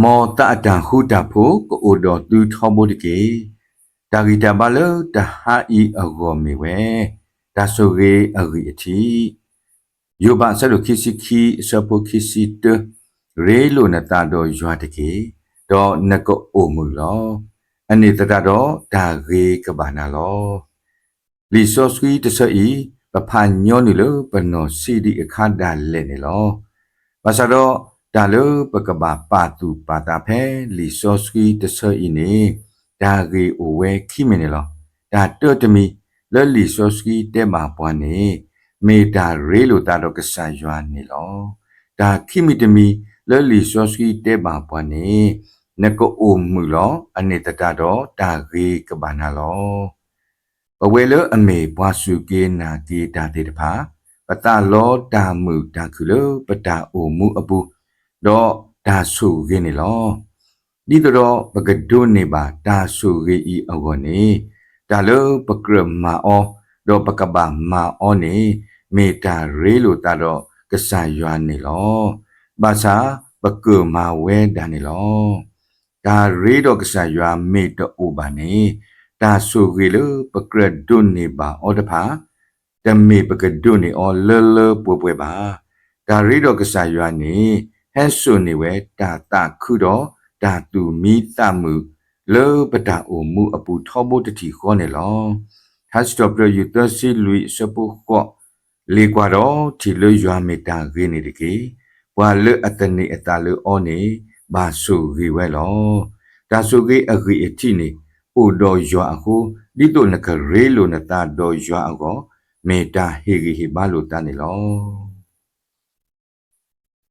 မ်သးအတၢ်ဃူတၢ်ဖိးကအိၣ်ဒီးသုထီဘိတက့ၢ်. တၢ်ဂံၢ်တၢ်ဘါလၢတဟါအံၤအဂီၢ်မ့ၢ်ဝဲ တၢ်ဆိၣ်ဂ့ၤအဂံၢ်အထံး. ယိၤဘး အဆၢဒိၣ်ခံဆံခံ အဆၢဖိခံဆံတၢ, ရ့လိာ်နသးဒီးယွၤတက့ၢ်, ဒီးနကအိၣ်မုာ်လီၤ. အန့ၣ်သတးဒီးတၢ်ဂ့ၤကဘၣ်နၤလီၤ. လံာ်စီဆှံတဆၢအံၤ ပဖးညီနုာ်လၢပနီၢ်ဆံးဒံးအခါဒၣ်လဲာ်န့ၣ်လီၤ. ဘၣ်ဆၣ်ဒီး တၢ်လၢပကဘၣ်ပာ်သူၣ်ပာ်သးဖဲလံာ်စီဆှံတဆၢအံၤန့ၣ် တၢ်ဂ့ၢ်အိၣ်ဝဲခံမံၤန့ၣ်လီၤ. တၢ်တၢတမံၤလၢလံာ်စီဆှံတဲဘၣ်ပှၤန့ၣ် မ့ၢ်တၢ်ရ့လိာ်သးဒီးကစၢ်ယွၤန့ၣ်လီၤ. တၢ်ခံမံၤတမံၤလၢလံာ်စီဆှံတဲဘၣ်ပှၤန့ၣ် နကအိၣ်မုာ်လီၤ. အန့ၣ်သတးဒီးတၢ်ဂ့ၤကဘၣ်နၤလီၤ. ပဝဲလၢအမ့ၢ်ပှၤစူၢ်က့ၤနာ်က့ၤတၢ်သ့ၣ်တဖၣ် ပသးလီတၢ်မုာ်တၢ်ခုၣ်လၢပတၢ်အိၣ်မူအပူၤ, ဒီးတၢ်ဆိၣ်ဂ့ၤန့ၣ်လီၤ. ဒ်သိးဒီးပကဒိးန့ၢ်ဘၣ်တၢ်ဆိၣ်ဂ့ၤအံၤအဂီၢ်န့ၣ် တၢ်လၢပကြၢးမၤအီၤ ဒီးပကဘၣ်မၤအီၤန့ၣ် မ့ၢ်တၢ်ရ့လိာ်သးဒီးကစၢ်ယွၤန့ၣ်လီၤ. ဘၣ်ဆၣ်ပကၢၣ်မၤဝဲဒၣ်န့ၣ်လီၤ. တၢ်ရ့ဒီးကစၢ်ယွၤမ့ၢ်တအိၣ်ဘၣ်န့ၣ် တၢ်ဆိၣ်ဂ့ၤလၢပကြၢးဒိးန့ၢ်ဘၣ်အီၤတဖၣ် တမ့ၢ်ပကဒိးန့ၢ်အီၤလၢလၢပှဲၤပှဲၤဘၣ်. တၢ်ရ့ဒီးကစၢ်ယွၤန့ၣ် ဟဲစိာ်န့ၢ်ဝဲတၢ်သးခုဒီးတၢ်သူၣ်မံသးမုာ် လၢပတၢ်အိၣ်မူအပူၤထီဘိတထံၣ်ဃီန့ၣ်လီၤ. ထါစံးထီၣ်ပတြၢၤ ယူၢ်သၢဆံလွံၢ် အဆၢဖိဃိး, လ့ၤကွၢ်ဒီးထံၣ်လၢယွၤမ့ၢ်တၢ်ဂ့ၤန့ၣ်တက့ၢ်. ပှၤလၢအသန့ၤအသးလၢအီၤန့ၣ် ဘၣ်ဆိၣ်ဂ့ၤဝဲလီၤ. တၢ်ဆိၣ်ဂ့ၤအဂံၢ်အထံးန့ၣ် အိၣ်ဒီးယွၤအဃိ ဒ်သိးနကရ့လိာ်နသးဒီးယွၤအဂီၢ် မ့ၢ်တၢ်ဟ့ၣ်ဂံၢ်ဟ့ၣ်ဘါလိာ်သးန့ၣ်လီၤ.